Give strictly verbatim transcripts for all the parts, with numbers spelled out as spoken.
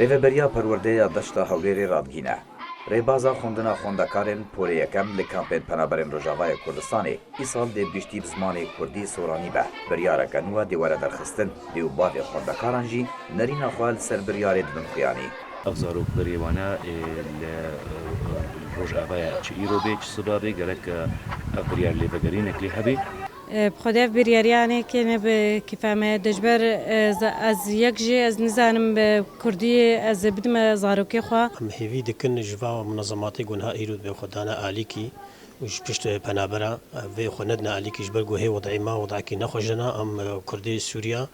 Rêveberiya Perwerdeya Deşta Hewlêrê radgîne. Rêbaza xwendina xwendekarên polê yekem li kampên Penaberên Rojavayê Kurdistanê îsal dê bi giştî bi zimanê kurdî soranî be. Biryareke nû dê were derxistin. Dê û bavê xwendekaran jî nerîna xwe li ser biryarê didin xuyanî. Ev zarok berê wane, ê, li, e, Rojavaya çi îro bê, çi siba bê, gerek, e, ev biryar lêvegerînek lê hebê. E, bi xwedê ev biryariyanê kêne bi kîfa me. De ji ber, e, ez yek jî ez nizanim bi kurdî ez bidime zarokê xwe. Em hêvî dikin ji va munezematê ku niha îro dibê xwe dane alîkî û ji pişt penabera, e, vê xwe nedine alîkî ji ber ku hê wed'ê ma wed'ekî nexweş dina. Em, e, kurdê Sûriya,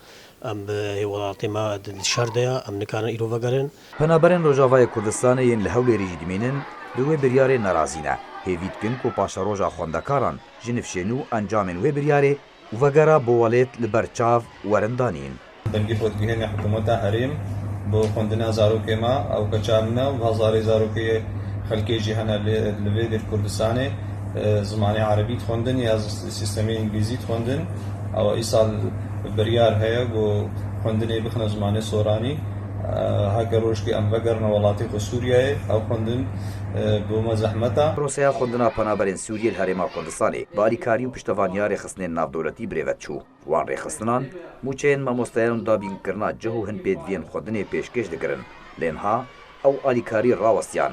em bi hê welatê ma di, di şer de ya, em nikarin îro vegerin. Penaberên Rojavayê Kurdistanê yên li Hewlêrî jî dimînin, bi wê biryarê nerazî ne. Hêvî dikin ku paşeroja xwendekaran ji nifşên û encamên wê biryarê û vegera bo welêt li ber çav werin danîn. Dengê xwe digihêne hikûmeta herêm bo xwendina zarokê me, ew keça min e û hezarê zarokê xelkê jî hene li, li vê dêv Kurdistanê, e, zimanê erebî dixwendin ya z-, sîstemê îngilîzî dixwendin. Ew îsal biryar heye ku xwendinê bixine zimanê soranî. E, heke rojkê em vegerine welatê xwe Sûriyeyê, ew xwendin, e, bo me zehmet e. Proseya xwendina penaberên Sûriyê li Herêma Kurdistanê bi alîkarî û piştevaniya rêxistinên navdewletî birêve çû. Wan rêxistinan, mûçeyên mamosteyan û dabînkirina cih û hin pêdiviyên xwendinê pêşkêş dikirin. Lê niha ew alîkarî rawestiyan.